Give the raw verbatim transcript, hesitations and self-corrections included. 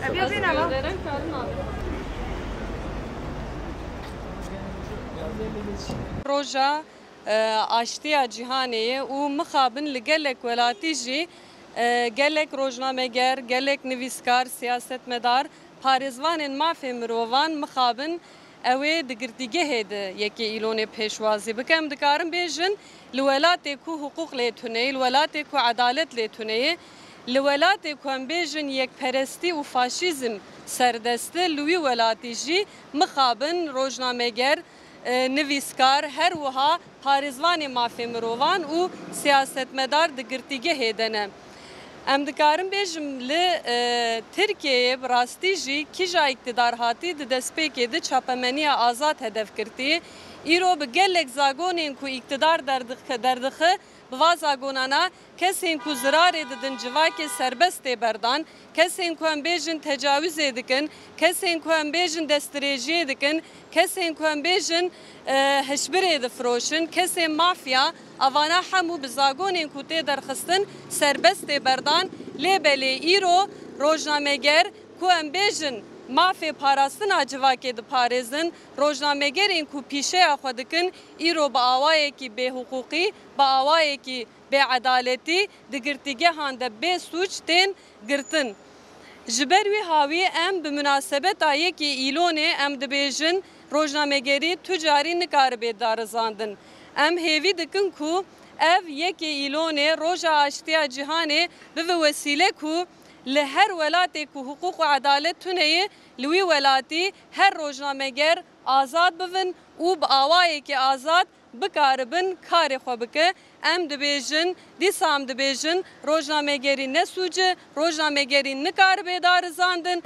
Ev ya bêne lan. Roja, e, aştiya cîhanê ye û mixabin li gelek welatî jî, e, gelek rojnameger, gelek nivîskar, siyasetmedar, parêzvanên mafê mirovan mixabin ew ê di girtîgehê de yekê Îlonê pêşwazî bike. Em dikarin bêjin, li welatê ku hiqûq lê tune ye, li welatê ku edalet lê tune ye, li welatê ku em bêjin yekperestî û faşîzm serdest e, li wî welatî jî mixabin rojnameger, e, nivîskar, her wiha parêzvanê mafê mirovan û siyasetmedar di girtîgehê de ne. Em dikarin bêjim li, e, Tirkiyeyê bi rastî jî kîja îktidar hatî di destpêkê de çapemeniya azad hedef girtî. Îro bi gelek zagonên ku îktidar derdix-, derdixe, bi va zagonana kesên ku zirarê didin civakê serbest tê berdan, kesên ku em bêjin tecawizê dikin, kesên ku em bêjin destdirêjiyê dikin, kesên ku em bêjin, e, hişbirê difiroşin, kesên mafya, evana hemû bi zagonên ku tê derxistin serbest tê berdan. Lê belê îro rojnameger ku em bêjin mafê parastina civakê diparêzin, rojnamegerên ku pîşeya xwe dikin, îro bi awayekî bêhiqûqî, bi awayekî bêedaletî di girtîgehan de bê sûc tên girtin. Ji ber wî hawî em bi munasebeta yekê Îlonê em dibêjin, rojnamegerî tu carî nikaribe darizandin. Em hêvî dikin ku ev yekê Îlonê, Roja Aştiya Cîhanê, bibe wesîle ku li her welatê ku hiqûq û edalet tune ye, li wî welatî her rojnameger azad bibin û bi awayekî azad bikaribin karê xwe bike. Em dibêjin, dîsa em dibêjin, rojnamegerî ne sûc e, rojnamegerî nikaribe darizandin.